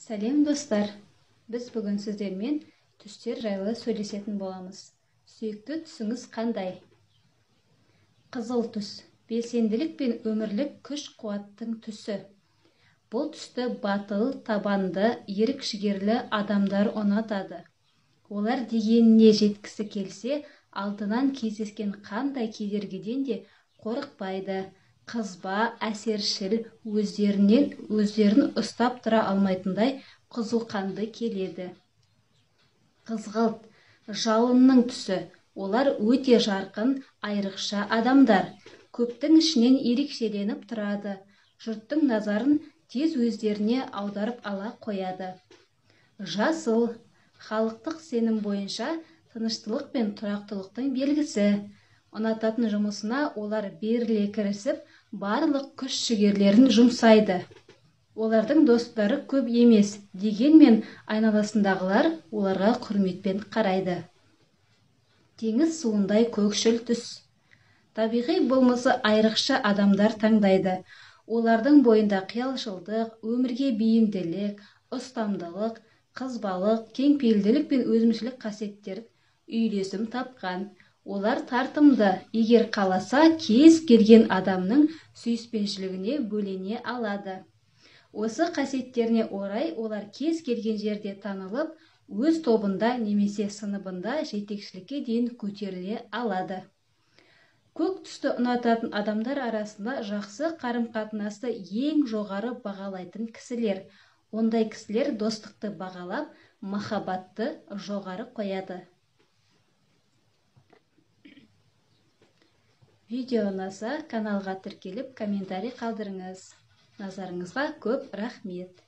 Сәлем, достар! Біз бүгін сіздермен түстер жайлы сөйлесетін боламыз. Сүйікті түсіңіз қандай? Қызыл түс белсенділік пен өмірлік күш-қуаттың түсі. Бұл түсті батыл, табанды, ерік-жігерлі адамдар ұнатады. Олар дегеніне жеткісі келсе, алдынан кездескен қандай кедергіден де қорықпайды. Қызба, әсершіл, өздерін ұстап тұра алмайтындай қызуқанды келеді. Қызғылт жалынның түсі. Олар өте жарқын, айрықша адамдар. Көптің ішінен ерекшеленіп тұрады. Жұрттың назарын тез өздеріне аударып ала қояды. Жасыл халықтық сенім бойынша тыныштылық пен тұрақтылықтың белгісі. Ұнататын жұмысына олар беріле кірісіп, барлық күш-жігерлерін жұмсайды. Олардың достары көп емес, дегенмен айналасындағылар оларға құрметпен қарайды. Теңіз суындай көкшіл түс. Табиғи болмысы айрықша адамдар таңдайды. Олардың бойында қиялшылдық, өмірге бейімділік, ұстамдылық, қызбалық, кеңпейілділік пен өзімшілдік қасиеттер үйлесім тапқан. Олар тартымды, егер қаласа, кез келген адамның сүйіспеншілігіне бөлене алады. Осы қасиеттеріне орай олар кез келген жерде танылып, өз тобында немесе сыныбында жетекшілікке дейін көтеріле алады. Көк түсті ұнататын адамдар арасында жақсы қарым-қатынасты ең жоғары бағалайтын кісілер. Ондай кісілер достықты бағалап, махаббатты жоғары қояды. Видео ұнаса, каналға тіркеліп, комментарий қалдырыңыз. Назарыңызға көп рахмет.